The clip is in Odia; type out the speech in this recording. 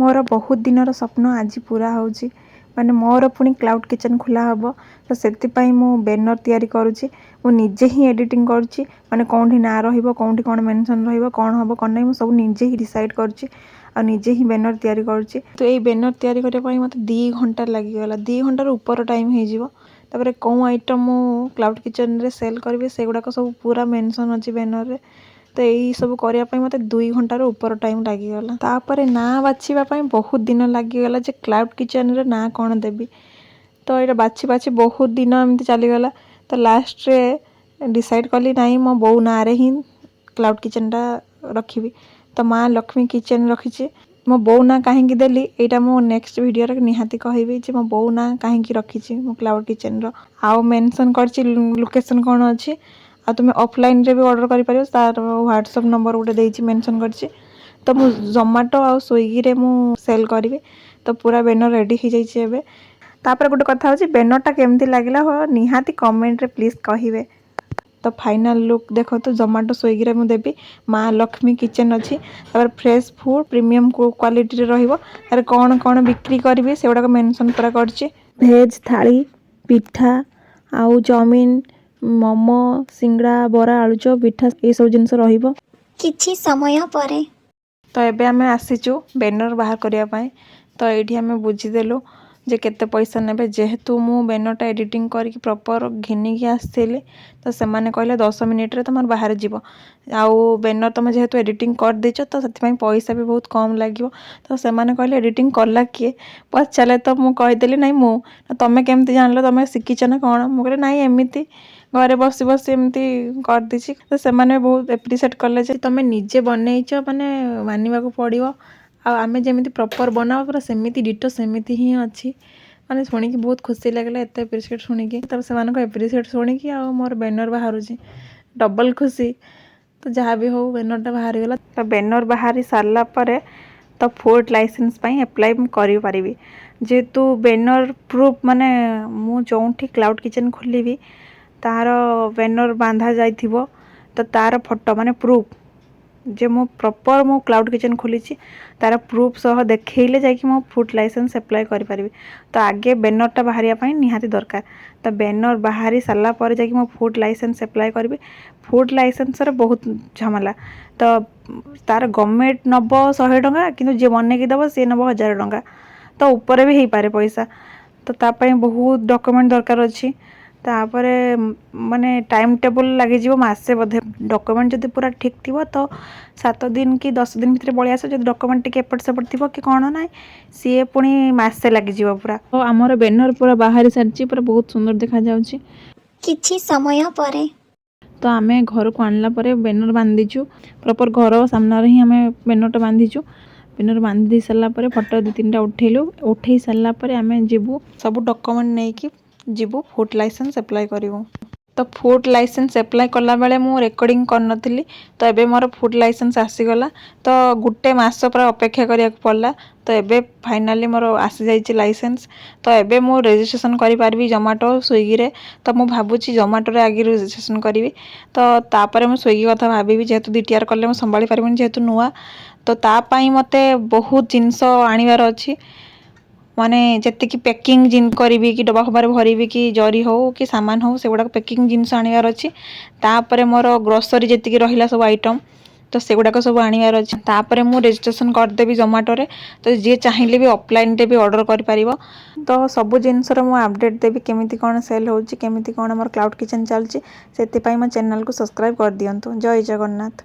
ମୋର ବହୁତ ଦିନର ସ୍ୱପ୍ନ ଆଜି ପୁରା ହେଉଛି। ମାନେ ମୋର ପୁଣି କ୍ଲାଉଡ଼ କିଚେନ୍ ଖୋଲା ହେବ, ତ ସେଥିପାଇଁ ମୁଁ ବ୍ୟାନର୍ ତିଆରି କରୁଛି। ମୁଁ ନିଜେ ହିଁ ଏଡ଼ିଟିଂ କରୁଛି। ମାନେ କେଉଁଠି ନାଁ ରହିବ, କେଉଁଠି କ'ଣ ମେନସନ୍ ରହିବ, କ'ଣ ହେବ, କ'ଣ ନାହିଁ, ମୁଁ ସବୁ ନିଜେ ହିଁ ଡିସାଇଡ଼୍ କରୁଛି ଆଉ ନିଜେ ହିଁ ବ୍ୟାନର୍ ତିଆରି କରୁଛି। ତ ଏଇ ବ୍ୟାନର୍ ତିଆରି କରିବା ପାଇଁ ମୋତେ 2 ଘଣ୍ଟା ଲାଗିଗଲା। 2 ଘଣ୍ଟାରୁ ଉପର ଟାଇମ୍ ହେଇଯିବ। ତାପରେ କେଉଁ ଆଇଟମ୍ ମୁଁ କ୍ଲାଉଡ଼ କିଚେନ୍ରେ ସେଲ୍ କରିବି, ସେଗୁଡ଼ାକ ସବୁ ପୁରା ମେନସନ୍ ଅଛି ବ୍ୟାନର୍ରେ। ତ ଏଇ ସବୁ କରିବା ପାଇଁ ମୋତେ 2 ଘଣ୍ଟାରୁ ଉପର ଟାଇମ୍ ଲାଗିଗଲା। ତାପରେ ନାଁ ବାଛିବା ପାଇଁ ବହୁତ ଦିନ ଲାଗିଗଲା ଯେ କ୍ଲାଉଡ଼ କିଚେନ୍ର ନାଁ କ'ଣ ଦେବି। ତ ଏଇଟା ବାଛି ବାଛି ବହୁତ ଦିନ ଏମିତି ଚାଲିଗଲା। ତ ଲାଷ୍ଟରେ ଡିସାଇଡ଼୍ କଲି, ନାଇଁ, ମୋ ବୋଉ ନାଁରେ ହିଁ କ୍ଲାଉଡ଼ କିଚେନ୍ଟା ରଖିବି। ତ ମା ଲକ୍ଷ୍ମୀ କିଚେନ୍ ରଖିଛି। ମୋ ବୋଉ ନାଁ କାହିଁକି ଦେଲି, ଏଇଟା ମୁଁ ନେକ୍ସଟ ଭିଡ଼ିଓରେ ନିହାତି କହିବି ଯେ ମୋ ବୋଉ ନାଁ କାହିଁକି ରଖିଛି ମୁଁ କ୍ଲାଉଡ଼ କିଚେନ୍ର। ଆଉ ମେନସନ୍ କରିଛି ଲୋକେସନ୍ କ'ଣ ଅଛି ଆଉ ତୁମେ ଅଫଲାଇନ୍ରେ ବି ଅର୍ଡ଼ର କରିପାରିବ, ତାର ହ୍ୱାଟ୍ସଆପ୍ ନମ୍ବର ଗୋଟେ ଦେଇଛି, ମେନସନ୍ କରିଛି। ତ ମୁଁ ଜୋମାଟୋ ଆଉ ସ୍ୱିଗିରେ ମୁଁ ସେଲ୍ କରିବି। ତ ପୁରା ବ୍ୟାନର୍ ରେଡ଼ି ହେଇଯାଇଛି ଏବେ। ତାପରେ ଗୋଟେ କଥା ହେଉଛି, ବ୍ୟାନର୍ଟା କେମିତି ଲାଗିଲା ନିହାତି କମେଣ୍ଟରେ ପ୍ଲିଜ୍ କହିବେ। ତ ଫାଇନାଲ୍ ଲୁକ୍ ଦେଖନ୍ତୁ। ଜୋମାଟୋ, ସ୍ୱିଗିରେ ମୁଁ ଦେବି। ମା ଲକ୍ଷ୍ମୀ କିଚେନ୍ ଅଛି। ତାପରେ ଫ୍ରେଶ୍ ଫୁଡ଼୍, ପ୍ରିମିୟମ୍ କ୍ୱାଲିଟିରେ ରହିବ। ତାରେ କ'ଣ କ'ଣ ବିକ୍ରି କରିବି, ସେଗୁଡ଼ାକ ମେନସନ୍ ପୁରା କରିଛି। ଭେଜ୍ ଥାଳି, ପିଠା ଆଉ ଚାଉମିନ୍, ମୋମୋ, ସିଙ୍ଗଡ଼ା, ବରା, ଆଳୁଚପ, ପିଠା, ଏସବୁ ଜିନିଷ ରହିବ। କିଛି ସମୟ ପରେ। ତ ଏବେ ଆମେ ଆସିଛୁ ବ୍ୟାନର୍ ବାହାର କରିବା ପାଇଁ। ତ ଏଇଠି ଆମେ ବୁଝିଦେଲୁ ଯେ କେତେ ପଇସା ନେବେ। ଯେହେତୁ ମୁଁ ବ୍ୟାନର୍ଟା ଏଡ଼ିଟିଂ କରିକି ପ୍ରପର୍ ଘିନିକି ଆସିଥିଲି, ତ ସେମାନେ କହିଲେ 10 ମିନିଟ୍ରେ ତୁମର ବାହାରି ଯିବ ଆଉ ବ୍ୟାନର୍ ତୁମେ ଯେହେତୁ ଏଡ଼ିଟିଂ କରିଦେଇଛ, ତ ସେଥିପାଇଁ ପଇସା ବି ବହୁତ କମ୍ ଲାଗିବ। ତ ସେମାନେ କହିଲେ, ଏଡ଼ିଟିଂ କଲା କିଏ ପଚାରିଲେ। ତ ମୁଁ କହିଦେଲି, ନାଇଁ, ମୁଁ। ତମେ କେମିତି ଜାଣିଲ? ତମେ ଶିଖିଛ ନା କ'ଣ? ମୁଁ କହିଲି, ନାଇଁ, ଏମିତି ଘରେ ବସି ବସି ଏମିତି କରିଦେଇଛି। ତ ସେମାନେ ବହୁତ ଏପ୍ରିସିଏଟ୍ କଲେ ଯେ ତମେ ନିଜେ ବନେଇଛ, ମାନେ ମାନିବାକୁ ପଡ଼ିବ। ଆଉ ଆମେ ଯେମିତି ପ୍ରପର୍ ବନାଉ, ପୁରା ସେମିତି ଡିଟୋ ସେମିତି ହିଁ ଅଛି। ମାନେ ଶୁଣିକି ବହୁତ ଖୁସି ଲାଗିଲା ଏତେ ଏପ୍ରିସିଏଟ୍ ଶୁଣିକି। ତାପରେ ସେମାନଙ୍କ ଏପ୍ରିସିଏଟ୍ ଶୁଣିକି ଆଉ ମୋର ବ୍ୟାନର୍ ବାହାରୁଛି, ଡବଲ୍ ଖୁସି। ତ ଯାହା ବି ହଉ, ବ୍ୟାନର୍ଟା ବାହାରିଗଲା। ତ ବ୍ୟାନର୍ ବାହାରି ସାରିଲା ପରେ ତ ଫୁଡ଼୍ ଲାଇସେନ୍ସ ପାଇଁ ଆପ୍ଲାଏ ମୁଁ କରିପାରିବି। ଯେହେତୁ ବ୍ୟାନର୍ ପ୍ରୁଫ୍, ମାନେ ମୁଁ ଯେଉଁଠି କ୍ଲାଉଡ଼ କିଚେନ୍ ଖୋଲିବି, ତାହାର ବ୍ୟାନର୍ ବାନ୍ଧା ଯାଇଥିବ, ତ ତାର ଫଟୋ, ମାନେ ପ୍ରୁଫ୍ ଯେ ମୁଁ ପ୍ରପର୍ ମୁଁ କ୍ଲାଉଡ଼ କିଚେନ୍ ଖୋଲିଛି, ତାର ପ୍ରୁଫ୍ ସହ ଦେଖେଇଲେ ଯାଇକି ମୁଁ ଫୁଡ଼୍ ଲାଇସେନ୍ସ ଆପ୍ଲାଏ କରିପାରିବି। ତ ଆଗେ ବ୍ୟାନର୍ଟା ବାହାରିବା ପାଇଁ ନିହାତି ଦରକାର। ତ ବ୍ୟାନର୍ ବାହାରି ସାରିଲା ପରେ ଯାଇକି ମୁଁ ଫୁଡ଼୍ ଲାଇସେନ୍ସ ଆପ୍ଲାଏ କରିବି। ଫୁଡ଼୍ ଲାଇସେନ୍ସର ବହୁତ ଝାମେଲା। ତ ତାର ଗଭର୍ଣ୍ଣମେଣ୍ଟ ନେବ 100 ଟଙ୍କା, କିନ୍ତୁ ଯିଏ ବନେଇକି ଦେବ ସିଏ ନେବ 1000 ଟଙ୍କା, ତ ଉପରେ ବି ହେଇପାରେ ପଇସା। ତ ତା ପାଇଁ ବହୁତ ଡକୁମେଣ୍ଟ ଦରକାର ଅଛି। ତାପରେ ମାନେ ଟାଇମ୍ ଟେବୁଲ୍ ଲାଗିଯିବ ମାସେ ବୋଧେ। ଡକୁମେଣ୍ଟ ଯଦି ପୁରା ଠିକ୍ ଥିବ, ତ 7 ଦିନ କି 10 ଦିନ ଭିତରେ ପଳେଇ ଆସିବ। ଯଦି ଡକୁମେଣ୍ଟ ଟିକେ ଏପଟ ସେପଟ ଥିବ କି କ'ଣ ନାହିଁ, ସିଏ ପୁଣି ମାସେ ଲାଗିଯିବ ପୁରା। ତ ଆମର ବ୍ୟାନର୍ ପୁରା ବାହାରି ସାରିଛି, ପୁରା ବହୁତ ସୁନ୍ଦର ଦେଖାଯାଉଛି। କିଛି ସମୟ ପରେ। ତ ଆମେ ଘରକୁ ଆଣିଲା ପରେ ବ୍ୟାନର୍ ବାନ୍ଧିଛୁ। ପ୍ରପର୍ ଘର ସାମ୍ନାରେ ହିଁ ଆମେ ବ୍ୟାନର୍ଟା ବାନ୍ଧିଛୁ। ବ୍ୟାନର୍ ବାନ୍ଧି ଦେଇ ସାରିଲା ପରେ ଫଟୋ ଦୁଇ ତିନିଟା ଉଠେଇଲୁ। ଉଠେଇ ସାରିଲା ପରେ ଆମେ ଯିବୁ, ସବୁ ଡକୁମେଣ୍ଟ ନେଇକି ଯିବୁ, ଫୁଡ଼୍ ଲାଇସେନ୍ସ ଆପ୍ଲାଏ କରିବୁ। ତ ଫୁଡ଼୍ ଲାଇସେନ୍ସ ଆପ୍ଲାଏ କଲାବେଳେ ମୁଁ ରେକର୍ଡ଼ିଂ କରିନଥିଲି। ତ ଏବେ ମୋର ଫୁଡ଼୍ ଲାଇସେନ୍ସ ଆସିଗଲା। ତ ଗୋଟେ ମାସ ପୁରା ଅପେକ୍ଷା କରିବାକୁ ପଡ଼ିଲା। ତ ଏବେ ଫାଇନାଲି ମୋର ଆସିଯାଇଛି ଲାଇସେନ୍ସ। ତ ଏବେ ମୁଁ ରେଜିଷ୍ଟ୍ରେସନ୍ କରିପାରିବି ଜୋମାଟୋ, ସ୍ୱିଗିରେ। ତ ମୁଁ ଭାବୁଛି ଜୋମାଟୋରେ ଆଗେ ରେଜିଷ୍ଟ୍ରେସନ୍ କରିବି, ତ ତାପରେ ମୁଁ ସ୍ୱିଗି କଥା ଭାବିବି। ଯେହେତୁ ଦୁଇଟିଆର କଲେ ମୁଁ ସମ୍ଭାଳି ପାରିବିନି, ଯେହେତୁ ନୂଆ। ତ ତା ପାଇଁ ମୋତେ ବହୁତ ଜିନିଷ ଆଣିବାର ଅଛି। ମାନେ ଯେତିକି ପ୍ୟାକିଂ କରିବି କି ଡବା ଫବାରେ ଭରିବି କି ଜରି ହଉ କି ସାମାନ ହଉ, ସେଗୁଡ଼ାକ ପ୍ୟାକିଂ ଜିନିଷ ଆଣିବାର ଅଛି। ତାପରେ ମୋର ଗ୍ରୋସରୀ ଯେତିକି ରହିଲା ସବୁ ଆଇଟମ୍, ତ ସେଗୁଡ଼ାକ ସବୁ ଆଣିବାର ଅଛି। ତାପରେ ମୁଁ ରେଜିଷ୍ଟ୍ରେସନ୍ କରିଦେବି ଜୋମାଟୋରେ। ତ ଯିଏ ଚାହିଁଲେ ବି ଅଫଲାଇନ୍ରେ ବି ଅର୍ଡ଼ର କରିପାରିବ। ତ ସବୁ ଜିନିଷର ମୁଁ ଅପଡ଼େଟ୍ ଦେବି, କେମିତି କ'ଣ ସେଲ୍ ହେଉଛି, କେମିତି କ'ଣ ମୋର କ୍ଲାଉଡ଼ କିଚେନ୍ ଚାଲିଛି। ସେଥିପାଇଁ ମୋ ଚ୍ୟାନେଲକୁ ସବସ୍କ୍ରାଇବ୍ କରିଦିଅନ୍ତୁ। ଜୟ ଜଗନ୍ନାଥ।